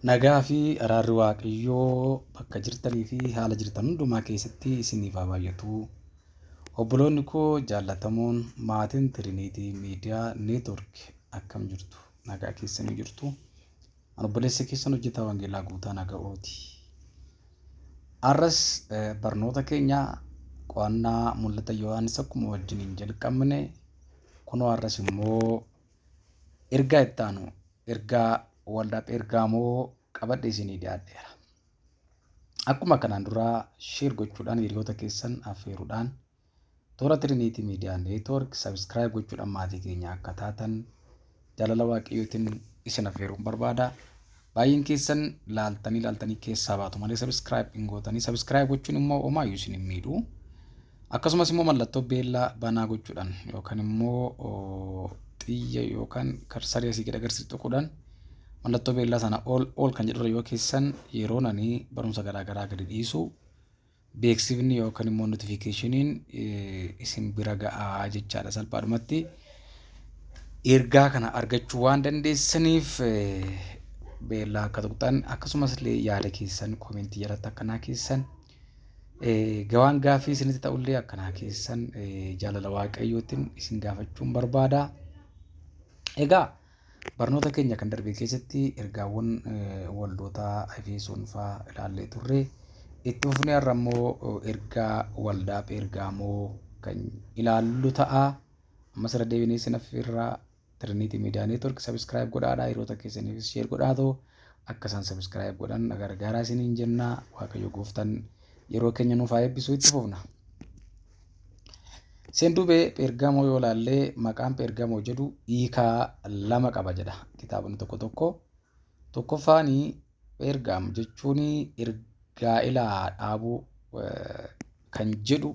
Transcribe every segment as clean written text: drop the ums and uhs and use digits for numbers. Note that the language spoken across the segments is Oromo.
Nagaa fi araarri Waaqayyoo bakka jirtanii fi haala jirtan hundumaa keessatti isiniif haa baay'atu. Obboloonni koo jaallatamoon maatiin Tiriiniitii Miidiyaa Neetwork akkam jirtu? Nagaa keessanii jirtu? Ani obboleessa keessan hojjetaa Wangeelaa Guutaa Naga'ooti. Har'as barnoota keenya qo'annaa mul'ata Yohaannis akkuma wajjiniin jalqabne kunoo har'as immoo ergaa itti aanu ergaa waldaa Pheergaamoo qabadhe isinii dhiyaadheera. Akkuma kanaan duraa sheer gochuudhaan hiriyoota keessan affeeruudhaan toora Tiriiniitii Miidiyaa Neetwoork sabiskiraayib gochuudhaan maatii keenya akka taatan jaalala Waaqayyootiin isin affeeruun barbaada. Baay'een keessan laaltanii laaltanii keessaa baatu malee sabiskiraayib hin gootanii. Sabiskiraayib gochuun immoo homaayyuu isin hin miidhu. Akkasumas immoo mallattoo beellaa banaa gochuudhaan yookaan immoo xiyya yookaan karsarii asii gad agarsiisu tuquudhaan mallattoo beellaa sana ol ol kan jedhurra yoo keessan yeroo nani barumsa garaa garaa gadi dhiisu beeksifni yookaan immoo notifiikeeshiniin isin bira ga'aa jechaadha salphaadhumatti. Ergaa kana argachuu waan dandeessaniif beellaa akka tuqxan akkasumas illee yaada keessan koomentii jalatti akkanaa keessan Gawaan gaaffii isinitti ta'ullee akkanaa keessan jaalala Waaqayyootiin isin gaafachuun barbaada. Egaa barnoota keenya kan darbe keessatti ergaawwan waldoota Efesoon fa'aa ilaallee turre. Itti fufnee har'a immoo ergaa waldaa Pheergaamoo kan ilaallu ta'a. Ammas irra deebinee isin affeerraa Trinity Media Network subscribe godhaadha hiriyoota keessaniifis share godhaatoo akka isaan subscribe godhan gargaaraa isiniin jenna Waaqayyo gooftaan yeroo keenya nuuf haa eebbisu itti fufna. Seenduubee Pheergamoo yoo ilaalle maqaan Pheergamoo jedhu hiikaa lama qaba jedha kitaabonni tokko tokko. Tokkoffaan Pheergaam jechuun gaa'ela dhaabuu kan jedhu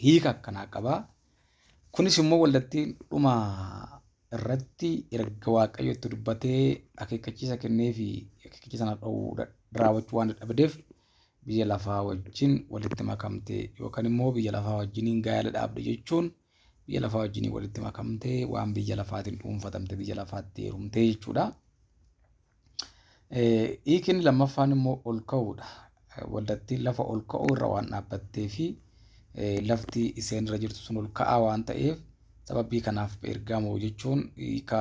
hiika akkanaa qaba. Kunis immoo waldattiin dhuma irratti erga Waaqayyo itti dubbatee akeekkachiisa kennee fi akeekkachiisa sana dhowwuu raawwachuu waan dadhabdeef biyya lafaa wajjin walitti makamte yookaan immoo biyya lafaa wajjiniin gaa'ela dhaabde jechuun biyya lafaa wajjiniin walitti makamtee waan biyya lafaatiin dhuunfatamte biyya lafaatti heerumtee jechuudha. Hiikni lammaffaan immoo ol ka'uudha. Waldattiin lafa ol ka'uu irra waan dhaabbattee fi lafti isheen irra jirtu sun ol ka'aa waan ta'eef sababii kanaaf Pheergaamoo jechuun hiika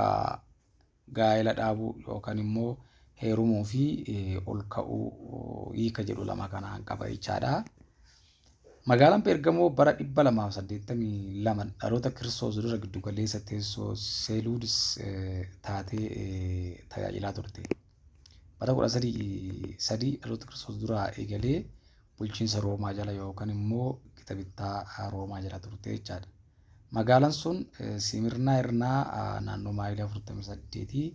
gaa'ela dhaabuu yookaan immoo heerumuu fi ol ka'uu hiika jedhu lama kanaan qaba jechaadha. Magaalaan Pheergamoo bara 282 dhaloota Kiristoos dura giddu galeessa teessoo Seeluudis taatee tajaajilaa turte. Bara 13 3 dhaloota Kiristoos duraa eegalee bulchiinsa Roomaa jala yookaan immoo gita bittaa Roomaa jala turte jechaadha. Magaalaan sun Simirnaa irraa naannoo maayilii 48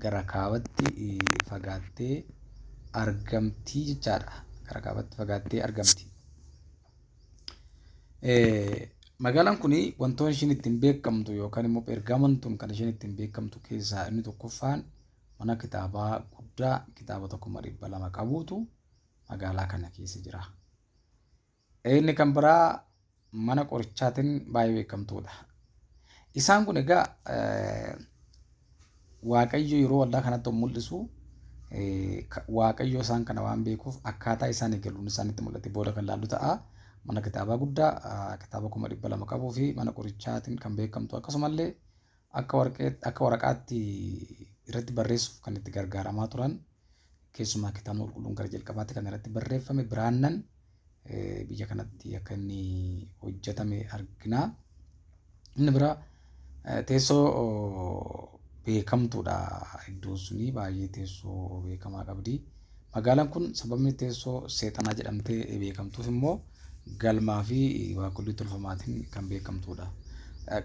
gara kaabatti fagaattee argamti jechaadha. Gara kaabatti fagaattee argamti. Magaalaan kun wantoonni ishiin ittiin beekamtu yookaan immoo Phergaamoon tun kan isheen ittiin beekamtu keessaa inni tokkoffaan mana kitaabaa guddaa kitaaba 1,200 qabuutu magaalaa kana keessa jira. Inni kan biraa mana qorichaatiin baay'ee beekamtuudha. Isaan kun egaa Waaqayyo yeroo waldaa kanatti of mul'isu Waaqayyo isaan kana waan beekuuf akkaataa isaan eegaluun isaanitti mul'ate booda kan laallu ta'a. Mana kitaabaa guddaa kitaaba 200,000 qabuu fi mana qorichaatiin kan beekamtu akkasumallee akka warqee akka waraqaatti irratti barreessuuf kan itti gargaaramaa turan keessumaa kitaabni qulqulluun gara jalqabaatti kan irratti barreeffame biraannan biyya kanatti akka inni hojjetame argina. Inni biraa teessoo beekamtuudha iddoon suni baay'ee teessoo beekamaa qabdi. Magaalaan kun sababni teessoo seexanaa jedhamtee beekamtuuf immoo galmaa fi waaqolii tolfamaatiin kan beekamtuudha.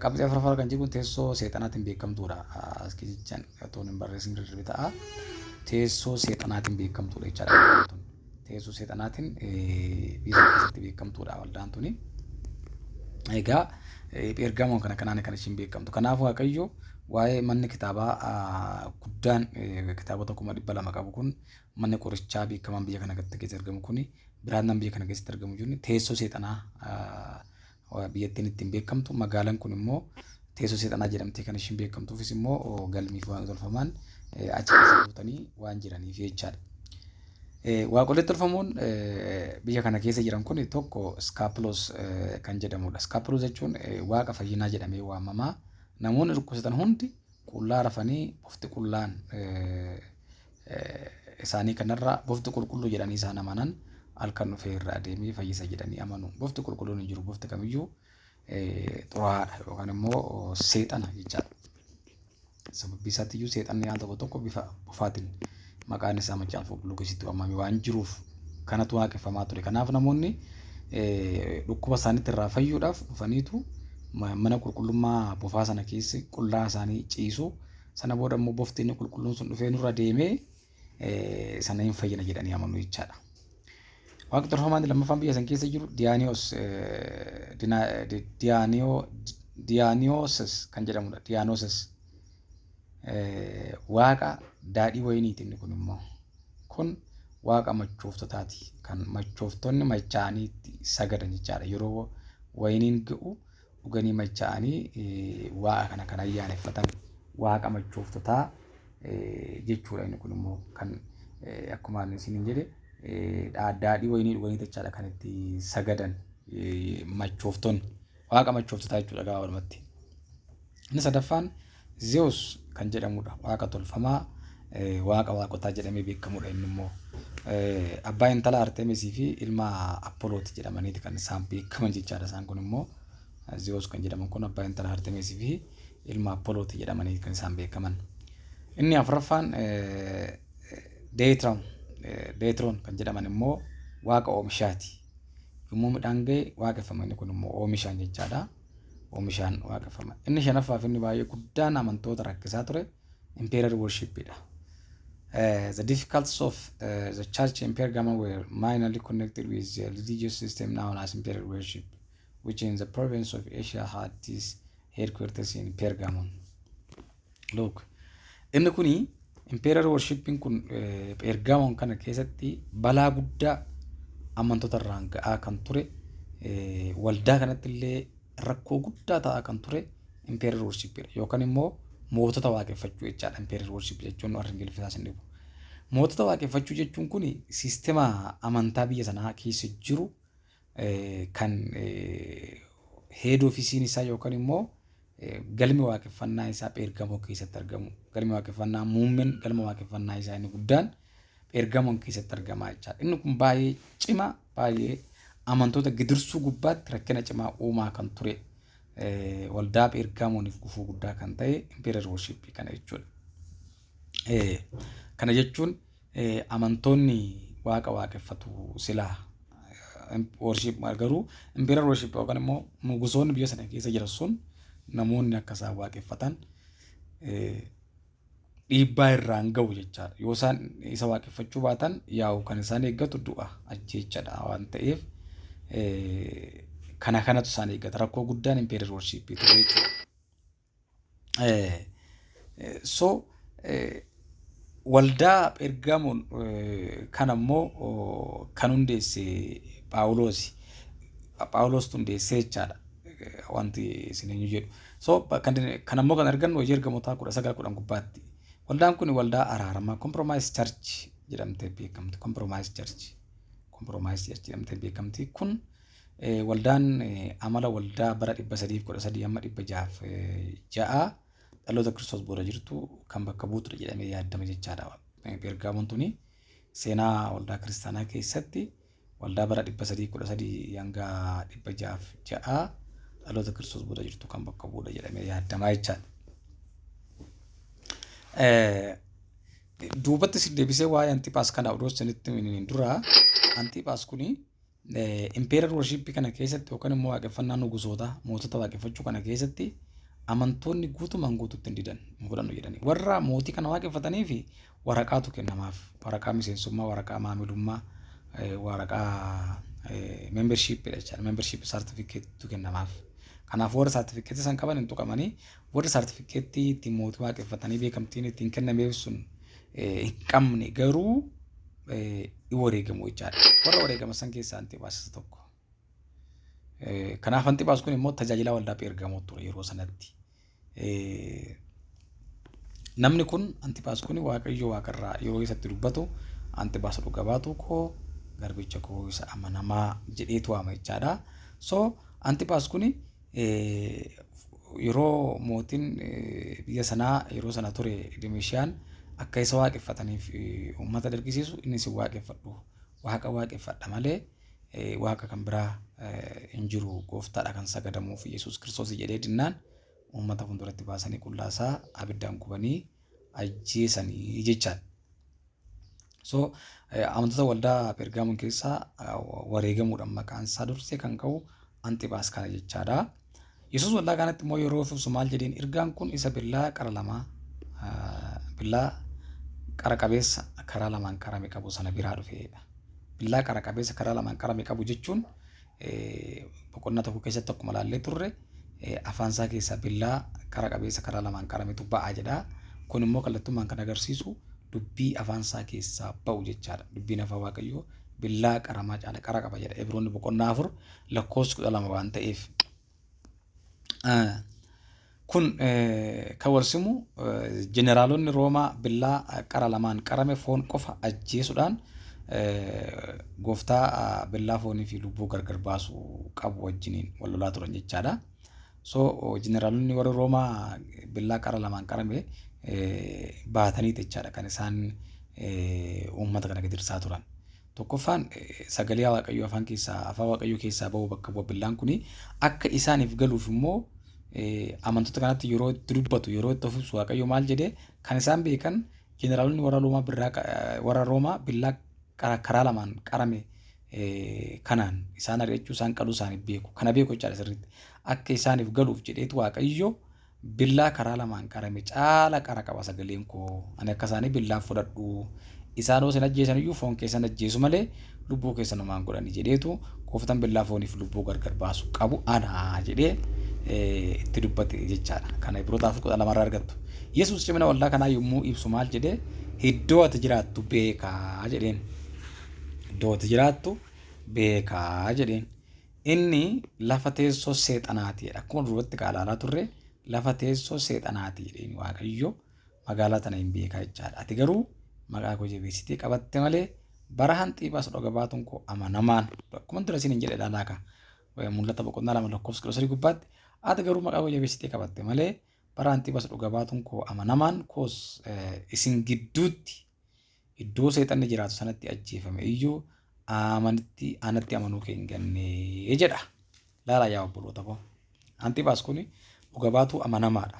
Qabxii afuraffaa kan jiru teessoo seexanaatiin beekamtuudha. As jechaan otoo hin barreessin darbe ta'a. Teessoo seexanaatiin beekamtuudha jechaadha waldaan tun. Teessoo seexanaatiin biyya sana keessatti beekamtuudha waldaan tuni. Egaa Pheergaamoon kana kanaan kan ishiin beekamtu. Kanaaf Waaqayyo waa'ee manni kitaabaa guddaan kitaabota 200,000 qabu kun manni qorichaa beekamaan biyya kana keessatti argamu kun biraannaan biyya kana keessatti argamu jiru teessoo seexanaa biyyattiin ittiin beekamtu magaalaan kun immoo teessoo seexanaa jedhamtee kan ishiin beekamtuufis immoo galmiif waan tolfamaan achi keessa guutanii waan jiraniif jechaadha. Waaqolii tolfamoon biyya kana keessa jiran kun tokko Iskaapiloos kan jedhamudha. Iskaapiloos jechuun waaqa fayyinaa jedhamee waamama. Namoonni dhukkubsatan hundi qullaa rafanii bofti qullaan isaanii kanarraa bofti qulqulluu jedhanii isaan amanan halkan dhufee irra adeemee fayyisa jedhanii amanu. Bofti qulqulluun hin jiru. Bofti kamiyyuu xuraa'aadha yookaan immoo seexana jechaadha. Sababii isaatti iyyuu seexanni al tokko tokko bifa bofaatiin maqaan isaa macaafa qulqulluu keessatti waamame waan jiruuf kanatu waaqeffamaa ture. Kanaaf namoonni dhukkuba isaaniitti irraa fayyuudhaaf dhufaniitu mana qulqullummaa bofaa sana keessa qullaa isaanii ciisu. Sana booda immoo bofti inni qulqulluun sun dhufee nurra deemee sana hin fayyina jedhanii amanu jechaadha. Waaqni tolfamaan lammaffaan biyya san keessa jiru Diyaaniyoos Diyaaniyooses kan jedhamudha. Diyaanooses waaqa daadhii wayiniiti inni kun immoo. Kun waaqa machooftotaati. Kan machooftonni machaa'anii itti sagadan jechaadha. Yeroo wayiniin ga'u dhuganii machaa'anii waaqa kana kan ayyaaneffatan waaqa machooftotaa jechuudha inni kun immoo kan akkuma ani isiniin jedhe daadhii wayinii dhuganii jechaadha kan itti sagadan machooftonni waaqa machooftotaa jechuudha gabaabumatti. Inni sadaffaan Zeus kan jedhamudha. Waaqa tolfamaa waaqa waaqotaa jedhamee beekamudha inni immoo. Abbaa intala Artemisii fi ilma Appolooti jedhamaniiti kan isaan beekaman jechaadha. Isaan kun immoo Zeus kan jedhaman kun abbaa intala Artemisii fi ilma Appolooti jedhamanii kan isaan beekaman. Inni afuraffaan Deetron Deetron kan jedhaman immoo waaqa oomishaati. Yommuu midhaan ga'e waaqeffama inni kun immoo oomishaan jechaadha. Oomishaan waaqeffama. Inni shanaffaa fi inni baay'ee guddaan amantoota rakkisaa ture Imperial Worship dha. The difficulties of the church in Pergamum were mainly connected with the religious system known as imperial worship, which in the province of Asia had its headquarters in Pergamum. Look, inni kuni imperial worshippiin kun Pergamon kana keessatti balaa guddaa amantoota irraan ga'aa kan ture, waldaa kanatti illee rakkoo guddaa ta'aa kan ture imperial worshippiidha yookaan immoo mootota waaqeffachuu jechaadha. Imperial worship jechuun warri Ingiliffaas hin dhibu. Mootota waaqeffachuu jechuun kun siistema amantaa biyya sanaa keessa jiru kan head officeiin isaa yookaan immoo galmi waaqeffannaa isaa Pheergamoo keessatti argamu. Galmi waaqeffannaa muummeen galma waaqeffannaa isaa inni guddaan Pheergamoon keessatti argama jechaadha. Inni kun baay'ee cimaa, baay'ee amantoota gidirsuu gubbaatti rakkina cimaa uumaa kan ture, waldaa Pheergamooniif gufuu guddaa kan ta'e imperial worship kana jechuudha. Kana jechuun amantoonni waaqa waaqeffatu silaa worship, garuu imperial worship yookaan immoo nugusoonni biyya sana keessa jiran sun namoonni akka isaan waaqeffatan dhiibbaa irraan ga'u jechaadha. Yoo isaan isa waaqeffachuu baatan yaa'u kan isaan eeggatu du'a ajjeechadha waan ta'eef kana kanatu isaan eeggata. Rakkoo guddaan imperial worship ture jechuudha. So waldaa Phergamoon kana immoo kan hundeesse Phaawulosi. Phaawulos hundeessee jechaadha. Wanti isin eenyu jedhu. So kan ammoo kan argannu Hojii Ergamootaa 19:10 gubbaatti. Waldaan kun waldaa araaramaa, Compromise Church jedhamtee beekamti. Compromise Church. Compromise Church jedhamtee beekamti. Kun waldaan amala waldaa bara 313 hamma 606 dhaloota Kiristoos booda jirtu kan bakka buutudha jedhamee yaadama jechaadha. Phergaamoon tuni seenaa waldaa kiristaanaa keessatti waldaa bara 313 hanga 606 dhaloota Kiristoos booda jirtu kan bakka bu'uudha jedhamee yaadamaa jechaadha. Duubatti si deebisee waa'ee Antiphaas kana odoo isinitti himiniin dura, Antiphaas kuni imperial worship kana keessatti yookaan immoo waaqeffannaa nugusoota mootota waaqeffachuu kana keessatti amantoonni guutumaan guututti hin didan, hin fudhannu jedhanii. Warra mootii kana waaqeffatanii fi waraqaatu kennamaaf, waraqaa miseensummaa, waraqaa maamilummaa, waraqaa membership jechaadha, membership certificate kennamaaf. Kanaaf warra saartifikeetii san qaban hin tuqamanii, warri saartifikeetii ittiin mootii waaqeffatanii beekamtiin ittiin kennameef sun hin qabne garuu in wareegamu jechaadha. Warra wareegama san keessaa Antiphaas isa tokko. Kanaaf Antiphaas kun immoo tajaajila waldaa Pheergamoo ture yeroo sanatti. Namni kun Antipaas kun Waaqayyo waaqarraa yeroo isatti dubbatu Antipaas dhuga baatuu koo garbicha koo isa amanamaa jedheetu waama jechaadha. So Antipaas kun yeroo mootiin biyya sanaa yeroo sana ture Dimishaan akka isa waaqeffataniif uummata dirqisiisu inni isin waaqeffadhu waaqa waaqeffadha malee waaqa kan biraa hin jiru gooftaadha kan sagadamuuf Yesuus Kiristoos jedhee dinnaan uummata fuulduratti baasanii qullaasaa abiddaan gubanii ajjeesanii jechaadha. So amantoota waldaa Phergaamoon keessaa wareegamuudhaan maqaan isaa dursee kan ka'u Anxibaas kana jechaadha. Yesuus waldaa kanatti immoo yeroo ibsu maal jedheen ergaan kun isa billaa qara lamaa billaa qara qabeessa karaa lamaan qarame qabu sana biraa dhufeedha. Billaa qara qabeessa karaa lamaan qarame qabu jechuun boqonnaa tokko keessatti akkuma ilaallee turre afaan isaa keessaa billaa qara qabeessa karaa lamaan qarametu ba'a jedha. Kun immoo kallattummaan kan agarsiisu dubbii afaan isaa keessaa ba'u jechaadha. Dubbiin afaan Waaqayyoo billaa qaramaa caala qara qaba jedha. Ibroonni boqonnaa 4 lakkoofsa 12 waan ta'eef. Kun kan wal simu jeneraalonni Roomaa billaa qara lamaan qarame foon qofa ajjeesuudhaan gooftaa billaa foonii fi lubbuu gargar baasu qabu wajjiniin wal lolaa turan jechaadha. So jeneraalonni warri Roomaa billaa qara lamaan qarame baatanii jechaadha kan isaan uummata kana gidirsaa turan. Tokkoffaan sagalee Waaqayyoo afaan keessaa afaan Waaqayyoo keessaa ba'u bakka bu'a billaan kuni akka isaaniif galuuf immoo amantoota kanatti yeroo itti dubbatu yeroo itti of ibsu Waaqayyo maal jedhee kan isaan beekan jeneraalonni warra Roomaa birraa warra Roomaa billaa karaa lamaan qarame kanaan isaan ari'achuu isaan qaluu isaaniif beeku kana beeku jechaadha sirriitti akka isaaniif galuuf jedheetu Waaqayyo Billaa karaa lamaan qarame caala qara qaba sagaleen koo. Ani akka isaanii billaa hin fudhadhu. Isaan hoo isin ajjeesan iyyuu foon keessan ajjeesu malee lubbuu keessan homaa hin godhani jedheetu gooftaan billaa fooniif lubbuu gargar baasu qabu ana jedhee itti dubbate jechaadha. Kana Ibroota 4:12 irraa argattu. Yesuus cimina waldaa kanaa yommuu ibsu maal jedhee iddoo ati jiraattu beekaa jedheen. Iddoo ati jiraattu beekaa jedheen. Inni lafa teessoo seexanaati jedha. Akkuma duratti kaa ilaalaa turre lafa teessoo seexanaati jedheen Waaqayyo magaalaa tana hin beekaa jechaadha. Ati garuu maqaa koo jabeessitee qabatte malee bara Anxiiphas dhuga baatuun koo amanamaan akkuma dura isin hin jedhe ilaalaa kaa mul'ata boqonnaa 2 lakkoofsa 13 gubbaatti ati garuu maqaa koo jabeessitee qabatte malee bara Anxiiphas dhuga baatuun koo amanamaan koos isin gidduutti iddoo seexanni jiraatu sanatti ajjeefame iyyuu amanitti anatti amanuu kee hin ganne jedha. Laalaa yaa obboloota koo. Antipaas kun dhuga baatuu amanamaadha.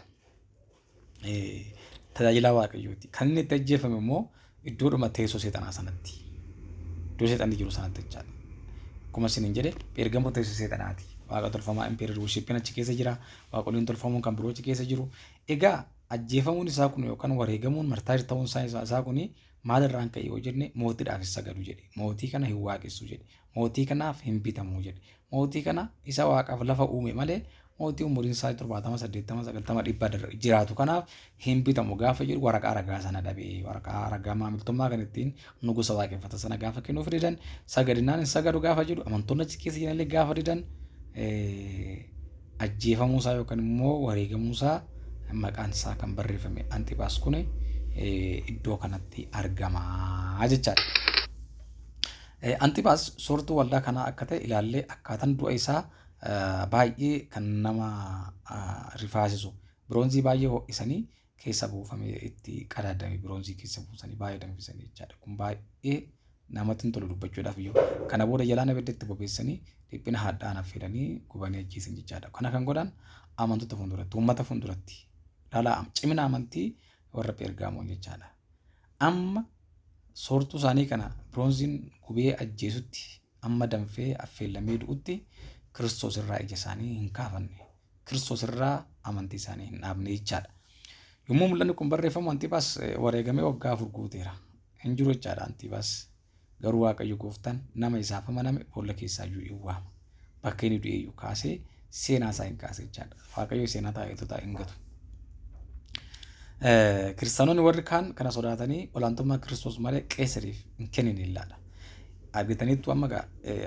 Tajaajilaa Waaqayyooti. Kan inni itti ajjeefame immoo iddoodhuma teessoo seexanaa sanatti. Iddoo seexanni jiru sanatti jechaadha. Akkuma isiniin jedhe Pheergamoo teessoo seexanaati. Waaqa tolfamaa emperor worshippiin achi keessa jira. Waaqoliin tolfamuun kan biroo achi keessa jiru. Egaa Ajjeefamuun isaa kun yookaan wareegamuun martaayir ta'uun isaa isaa kun maal irraan ka'e yoo jenne mootiidhaaf hin sagadu jedhe. Mootii kana hin waaqessu jedhe. Mootii kanaaf hin bitamu jedhe. Mootii kana isa waaqaaf lafa uume malee mootii umuriin isaa 70, 80, 90, 100 jiraatu kanaaf hin bitamu gaafa jedhu waraqaa ragaa sana dhabe. Waraqaa ragaa maamiltummaa kan ittiin nugusa waaqeffata sana gaafa kennuuf didan sagadinaan hin sagadu gaafa jedhu amantoonni achi keessa jiranillee gaafa didan ajjeefamuu isaa yookaan immoo wareegamuu isaa maqaan isaa kan barreeffame Anxibaas kun iddoo kanatti argama jechaadha. Anxibaas soortuu waldaa kanaa akka ta'e ilaallee akkaataan du'a isaa baay'ee kan nama rifaasisu biroonzii baay'ee ho'isanii keessa buufamee itti qadaadame biroonzii keessa buusanii baay'ee danfisanii jechaadha. Kun baay'ee namatti hin tolu dubbachuudhaaf iyyuu. Kana booda jalaan abidda itti bobeessanii dhiphina hadhaan affeelanii gubanii ajjeesan jechaadha. Kana kan godhan amantoota fuulduratti, uummata fuulduratti. Laalaa cimina amantii warra Pheergaamoon jechaadha. Amma soortuu isaanii kana biroonziin gubee ajjeesutti amma danfee affeellamee du'utti Kiristoos irraa ija isaanii hin kaafanne. Kiristoos irraa amantii isaanii hin dhaabne jechaadha. Yommuu mul'anni kun barreeffamu Antiiphaas wareegamee waggaa 4 guuteera. Hin jiru jechaadha Antiiphaas. Garuu Waaqayyo gooftaan nama isaaf amaname boolla keessaa iyyuu in waama. Bakka inni du'e iyyuu kaasee seenaa isaa hin kaase jechaadha. Waaqayyo seenaa taa'eetotaa hin gatu. Kiristaanonni warri kaan kana sodaatanii olaantummaa Kiristoos malee Qeesariif hin kennine illaadha. Argitaniittu amma gaa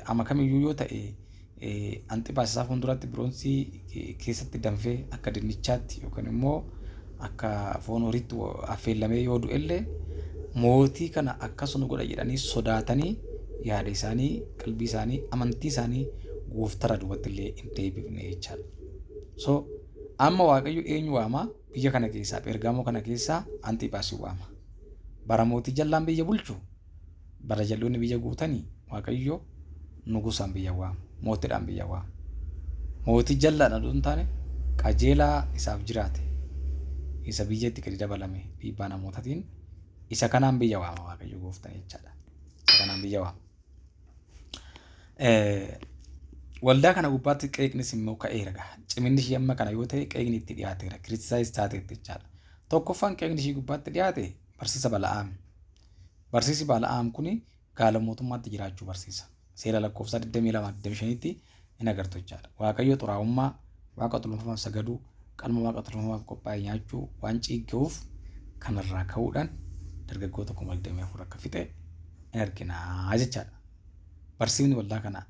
amma kamiyyuu yoo ta'e Anxibaas isaa fuulduratti biroonsii keessatti danfee akka dinnichaatti yookaan immoo Akka foon horiitti affeellamee yoo du'ellee mootii kana akkasuma godha jedhanii sodaatanii yaada isaanii, qalbii isaanii, amantii isaanii gooftarra duubatti illee hin deebifne jechaadha. So amma Waaqayyo eenyu waama? Biyya kana keessaa Phergaamoo kana keessaa Anxiiphaasii waama. Bara mootii jallaan biyya bulchu, bara jalloonni biyya guutanii Waaqayyo nugusaan biyya waama, mootiidhaan biyya waama. Mootii jallaadhaan odoo hin taane qajeelaa isaaf jiraate, isa biyya itti gadi dabalame dhiibbaa namootaatiin isa kanaan biyya waama Waaqayyo gooftaan jechaadha. Isa kanaan biyya waama. Waldaa kana gubbaatti qeeqnis immoo ka'eera gaa. Ciminni ishii amma kana yoo ta'e qeeqni itti dhiyaateera. Criticize taateetti jechaadha. Tokkoffaan qeeqni ishii gubbaatti dhiyaate barsiisa Bala'aam. Barsiisi Bala'aam kuni gaala mootummaatti jiraachuu barsiisa. Seera lakkoofsaa 22 25tti hin agartu jechaadha. Waaqayyo xuraa'ummaa, waaqa tolfamaaf sagaduu, qalma waaqa tolfamaaf qophaa'e nyaachuu waan ciigga'uuf kanarraa ka'uudhaan dargaggoota 24,000 akka fixe hin argina jechaadha. Barsiifni waldaa kana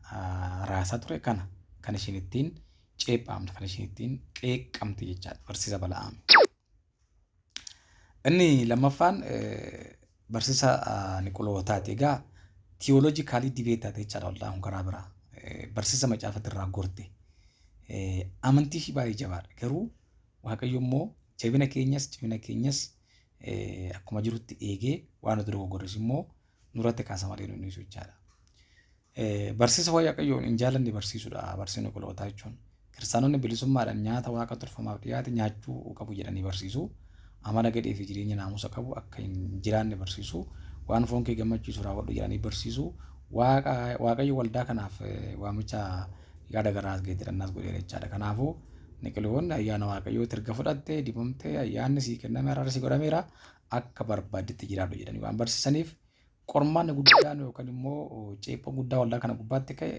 raasaa ture kana kan ishiin ittiin ceephaamte, kan ishiin ittiin qeeqqamte jechaadha. Barsiisa Bala'aam. Inni lammaffaan barsiisa Niqolootaati. Egaa theologically debate taate jechaadha waldaan kun karaa biraa. Barsiisa macaafatti irraa gorte. Amantii ishii baay'ee jabaadha. Garuu Waaqayyo immoo jabina keenyas cimina keenyas akkuma jirutti eegee waan nuti dogoggorres immoo nurratti kaasa malee nu dhiisu jechaadha. Barsiisa Waaqayyoon hin jaallanne barsiisuudha barsiisni Niqolootaa jechuun. Kiristaanonni bilisummaadhaan nyaata waaqa tolfamaaf dhiyaate nyaachuu qabu jedhanii barsiisu. Amala gadhee fi jireenya naamusa qabu akka hin jiraanne barsiisu. Waan foon kee gammachiisu raawwadhu jedhanii barsiisu. Waaqayyo waldaa kanaaf waamicha yaada garaa geeddarannaas godheera jechaadha. Kanaafuu Niqoloonni ayyaana Waaqayyootti erga fudhatte dibamtee ayyaanni sii kenname araarri sii godhameera akka barbaaddetti jiraadhu jedhanii waan barsiisaniif qormaanni guddaan yookaan immoo ceephoo guddaa waldaa kana gubbaatti ka'e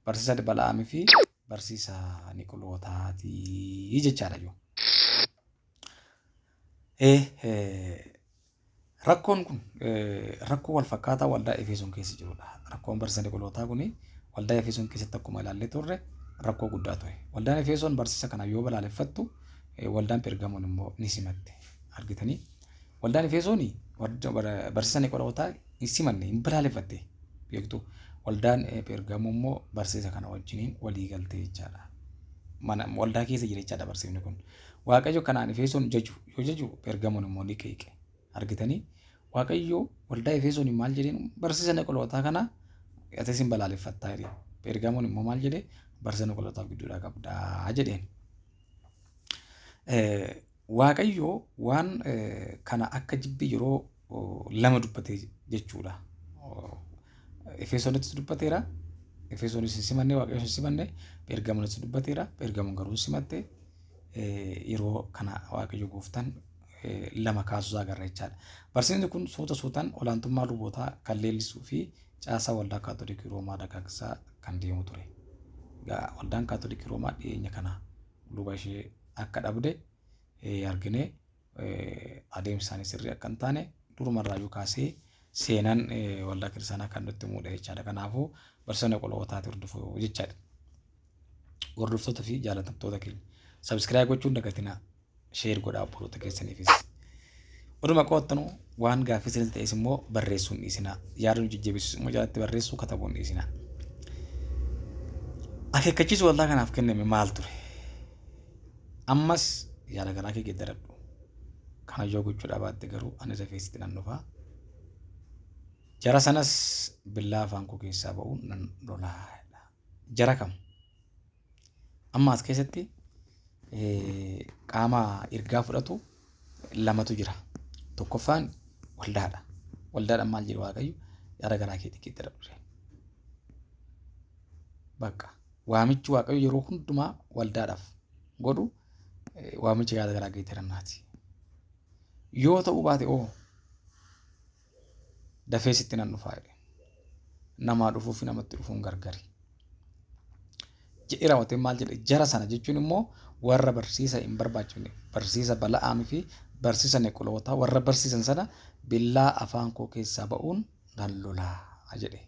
barsiisa Bala'aamii fi barsiisa Niqolootaati jechaadha jiru. Rakkoon kun rakkoo wal fakkaataa waldaa Efesoon keessa jirudha. Rakkoon barsiisa Niqolootaa kun waldaa Efesoon keessatti akkuma ilaallee turre rakkoo guddaa ture. Waldaan Efesoon barsiisa kana yoo balaaleffattu waldaan Phergamoon immoo ni simatte. Argitanii? Waldaan Efesoon barsiisa Niqolootaa hin simanne, hin balaaleffatte. Beektu waldaan Phergamoo immoo barsiisa kana wajjiniin walii galte jechaadha. Mana waldaa keessa jira jechaadha barsiifni kun. Waaqayyo kanaan Efesoon jaju yoo jaju Phergamoon immoo ni qeeqe. Argitanii? Waaqayyo waldaa Efesoon maal jedheen barsiisa Niqolootaa kana atis hin balaaleffattaa jedheen. Phergamoon immoo maal jedhee barsiisa Niqolootaaf gidduudhaa qabdaa jedheen. Waaqayyo waan kana akka jibbi yeroo lama dubbate jechuudha. Efesoonittis dubbateera. Efesoonis hin simanne, Waaqayyo hin simanne. Phergamoonittis dubbateera. Phergamoon garuu hin simatte. Yeroo kana Waaqayyo gooftaan lama kaasuusaa agarra jechaadha. Barsiisni kun suuta suutaan olaantummaa lubootaa kan leellisuu fi caasaa waldaa Kaatolikii Roomaa dagaagsaa kan deemu ture. Egaa waldaan Kaatolikii Roomaa dhiyeenya kana luba ishee akka dhabde argine adeemsi isaanii sirrii akka hin taane durumarraayyuu kaasee seenaan waldaa kiristaanaa kan nutti himudha jechaadha. Kanaafuu barsiisa Niqolootaati hordofuu jechaadha. Hordoftoota fi jaalatamtoota keenya subscribe gochuun dagatinaa share godhaa obboloota keessaniifis. Oduma qo'attanu waan gaaffii isinitti ta'es immoo barreessuu hin dhiisinaa. Yaada nu jajjabeessus immoo jalatti barreessuu katabuu hin dhiisinaa. Akeekkachiisi waldaa kanaaf kenname maal ture? Ammas yaada garaa kee geeddaradhu. Kana yoo gochuu dhabaatte garuu ani dafee sitti nan dhufa. Jara sanas billaa afaan koo keessaa ba'uun nan lolaa. Jara kam? Amma as keessatti qaama ergaa fudhatu lamatu jira. Tokkoffaan waldaadha. Waldaadhaan maal jedhe Waaqayyo? Yaada garaa keetii geeddaradhu jedhe. Bakka waamichi Waaqayyo yeroo hundumaa waldaadhaaf godhu waamicha yaada garaa geeddarannaati. Yoo ta'uu baate oo dafee sitti nan dhufaa jedhe. Namaa dhufuu fi namatti dhufuun gargari. Jedhee raawwatee maal jedhe jara sana jechuun immoo warra barsiisa hin barbaachifne barsiisa Bala'aamii fi barsiisa Neqolootaa warra barsiisan sana billaa afaan koo keessaa ba'uun nan lolaa jedhe.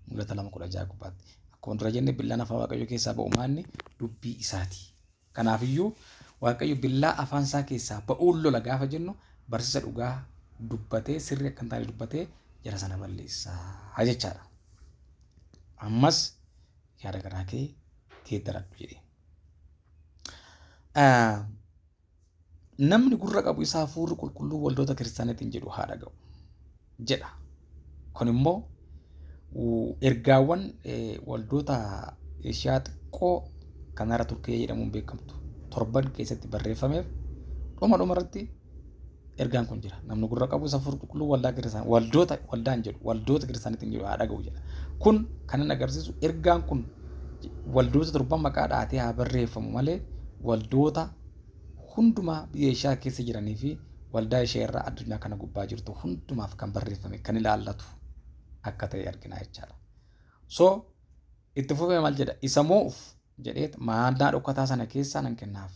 Mul'ata 2:16 gubbaatti. Akkuma dura jenne billaan afaan Waaqayyoo keessaa ba'u maanni dubbii isaati. Kanaafiyyuu Waaqayyo billaa afaan isaa keessaa ba'uun lola gaafa jennu barsiisa dhugaa dubbatee sirrii akka hin taane dubbatee jara sana balleessaa jechaadha. Ammas yaada garaa kee geeddaradhu jedhee. Namni gurra qabu isaa hafuurri qulqulluu waldoota kiristaanaatiin jedhu haa dhaga'u jedha. Kun immoo ergaawwan waldoota Eeshiyaa xiqqoo kan har'a Turkiyee jedhamuun beekamtu torban keessatti barreeffameef dhuma dhuma irratti ergaan kun jira. Namni gurra qabu isa hafuurri qulqulluu waldaa kiristaanaa waldoota waldaan jedhu waldoota kiristaanaatiin jedhu haa dhaga'u jedha. Kun kan inni agarsiisu ergaan kun waldoota torban maqaa dhaatee haa barreeffamu malee waldoota hundumaa biyya Eeshiyaa keessa jiranii fi waldaa ishee irraa addunyaa kana gubbaa jirtu hundumaaf kan barreeffame kan ilaallatu akka ta'e argina jechaadha. So itti fufee maal jedha? Isa moo'uuf jedheet maannaa dhokataa sana keessaa nan kennaaf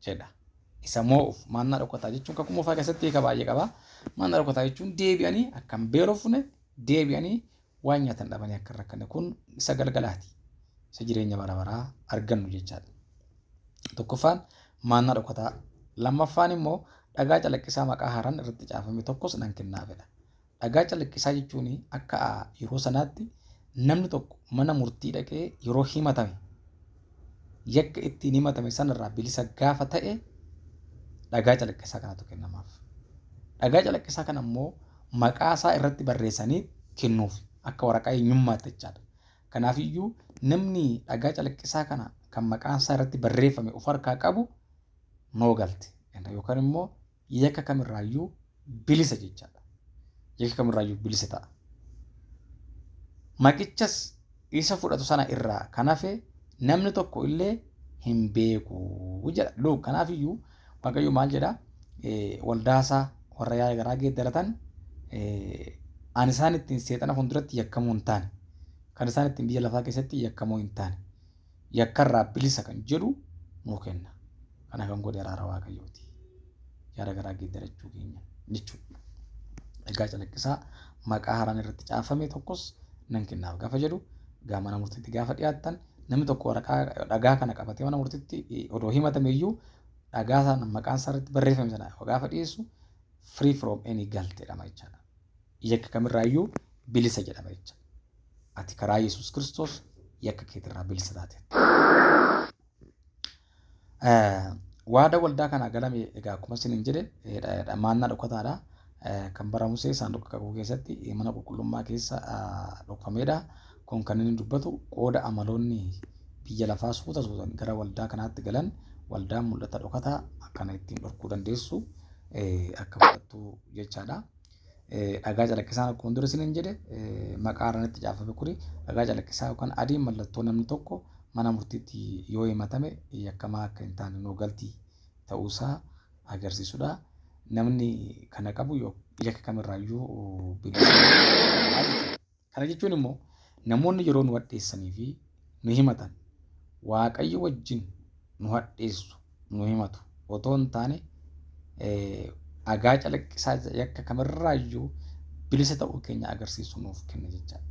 jedha. Isa moo'uuf maannaa dhokataa jechuun kakuu moofaa keessatti hiika baay'ee qaba. Maannaa dhokataa jechuun deebi'anii akka hin beelofne deebi'anii waan nyaatan dhabanii akka hin rakkanne kun isa galgalaati. Isa jireenya bara baraa argannu jechaadha. Tokkoffaan maannaa dhokataa. Lammaffaan immoo dhagaa calaqqisaa maqaa haaraan irratti caafame tokkos nan kennaafidha. Dhagaa calaqqisaa jechuun akka yeroo sanaatti namni tokko mana murtii dhaqee yeroo himatame yakka ittiin himatame sanarraa bilisa gaafa ta'e dhagaa calaqqisaa kanatu kennamaaf. Dhagaa calaqqisaa kana immoo maqaa isaa irratti barreessanii kennuuf akka waraqaa eenyummaatti jechaadha. Kanaafiyyuu namni dhagaa calaqqisaa kana kan maqaan isaa irratti barreeffame of harkaa qabu noo galte yookaan immoo yakka kamirraayyuu bilisa jechaadha. Yakka kamirraayyuu bilisa ta'a. Maqichas isa fudhatu sana irraa kan hafe namni tokko illee hin beeku jedha. Luuk kanaafiyyuu Waaqayyo maal jedha? Waldaasaa warra yaada garaa geeddaratan ani isaan ittiin seexana fuulduratti yakkamuu hin taane kan isaan ittiin biyya lafaa keessatti yakkamuu hin taane yakkarraa bilisa kan jedhu nuu kenna. Kana kan godhe araara Waaqayyooti. Yaada garaa geeddarachuu keenya jechuudha. Egaa calaqqisaa maqaa haaraan irratti caafame tokkos nan kennaaf gaafa jedhu gaa mana murtiitti gaafa dhiyaattan namni tokko waraqaa dhagaa kana qabatee mana murtiitti odoo himatame iyyuu dhagaa sana maqaan isaa irratti barreeffame sana gaafa dhiyeessu free from any guilt jedhama jechaadha. Yakka kamirraayyuu bilisa jedhama jecha. Ati karaa Yesuus Kiristoos yakka keetirraa bilisa taate. Waada waldaa kana galame egaa akkuma isiniin jedhe maannaa dhokataadha. Kan bara Musee saanduqa kakuu keessatti mana qulqullummaa keessa dhokfameedha. Kun kan inni dubbatu qooda amaloonni biyya lafaa suuta suutan gara waldaa kanaatti galan waldaan mul'ata dhokataa akkana ittiin dhorkuu dandeessu akka fudhattu jechaadha. Dhagaa calaqqisaan akkuma dura isiniin jedhe maqaa irratti caafame kuni dhagaa calaqqisaa yookaan adiin mallattoo namni tokko mana murtiitti yoo himatame yakkamaa akka hin taane nuu galtii ta'uusaa agarsiisudha. Namni kana qabu yakka kamirraayyuu bilisa jechuudha. Kana jechuun immoo namoonni yeroo nu hadheessanii fi nu himatan Waaqayyo wajjin nu hadheessu nu himatu otoo hin taane dhagaa calaqqisaa yakka kamirraayyuu bilisa ta'uu keenya agarsiisu nuuf kenna jechaadha.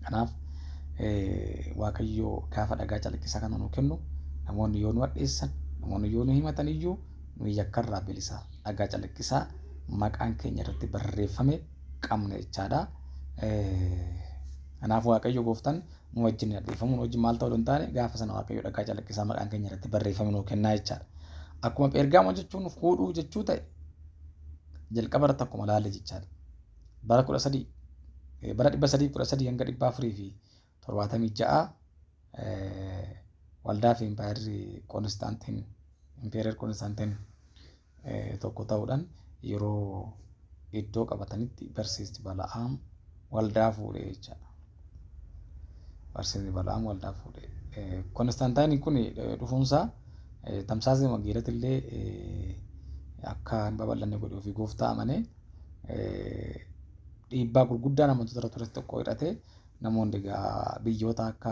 Kanaaf Waaqayyo gaafa dhagaa calaqqisaa kana nuu kennu namoonni yoo nu hadheessan namoonni yoo nu himatan iyyuu nu yakkarraa bilisa dhagaa calaqqisaa maqaan keenya irratti barreeffame qabna jechaadha. Kanaaf Waaqayyo gooftaan nu wajjin hadheeffamu nu wajjin maal ta'uu hin taane gaafa sana Waaqayyo dhagaa calaqqisaa maqaan keenya irratti barreeffame nuu kennaa jechaadha. Akkuma Pheergaamoon jechuun fuudhuu jechuu ta'e jalqaba irratti akkuma laalle jechaadha. Bara 13 bara 313 hanga 476 waldaa fi impaayerri Koonistaantiin Impeerer Koonistaantiin tokko ta'uudhaan yeroo iddoo qabatanitti barsiisti Bala'aam waldaa fuudhe jechaadha. Barsiisni Bala'aam waldaa fuudhe. Koonistaantaayiniin kun dhufuunsaa tamsaasni wangeelati illee akka hin babal'anne godhe ofii gooftaa amanee dhiibbaa gurguddaa namoota irra ture tokko hidhatee namoonni egaa biyyoota akka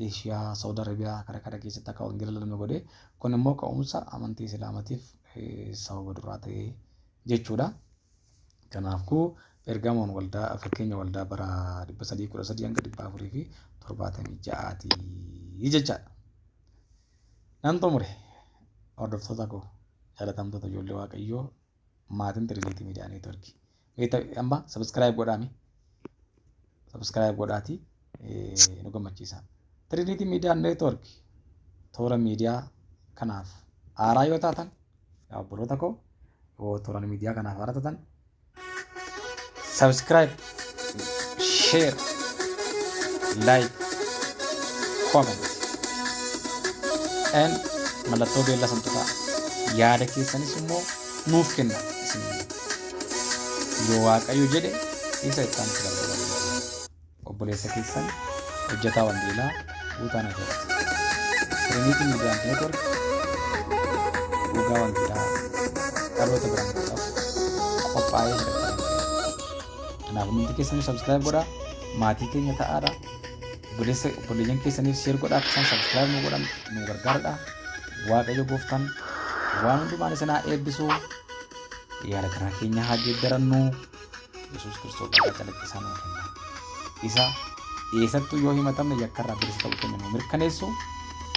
Eeshiyaa, Saawud Arabiyaa kana kana keessatti akka wangeela lallabne godhe. Kun immoo ka'umsa amantii Islaamatiif sababa duraa ta'e jechuudha. Kanaafuu Phergamoon waldaa fakkeenya waldaa bara 313 hanga 476ti jechaadha. Nan xumure hordoftoota koo jaalatamtoota ijoollee Waaqayyoo maatiin Trinity Media Network. Amma subscribe godhaami. Subscribe godhaati nu gammachiisa. Trinity Media Network toora miidiyaa kanaaf haaraa yoo taatan yaa obboloota koo yoo toora miidiyaa kanaaf haaraa taatan subscribe, share, like, comment and mallattoo beellaa san tuqaa yaada keessanis immoo nuuf kenna isin yoo Waaqayyo jedhe isa itti aanutti darbuu dandeenya. Obboleessa keessan hojjetaa wangeelaa Guutaa Nagaati. Trinity Media Network dhugaa wangeelaa dhaloota biraan gahuudhaaf qophaa'ee hidhatee. Kanaaf hundi keessanuu subscribe godhaa maatii keenya ta'aadha. Obboleessa obboleeyyan keessaniif share godhaa akka isaan subscribe nu godhan nu gargaaradha. Waaqayyo gooftaan waan hundumaan isin haa eebbisu. Yaada karaa keenya haa geeddarannu. Yesuus Kiristoos dhagaa calaqqisaa nuu kenna. Isa eessattuu yoo himatamne yakkarraa bilisa ta'uu keenya nuu mirkaneessu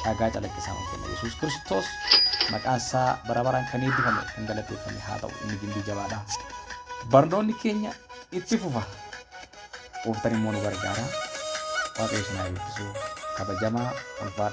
dhagaa calaqqisaa nuu kenna. Yesuus Kiristoos maqaan isaa bara baraan kan eebbifame kan galateeffame haa ta'u inni gimbii jabaadha. Barnoonni keenya itti fufa. Gooftaan immoo nu gargaara. Waaqayyo isin haa eebbisu. Kabajamaa ulfaadha.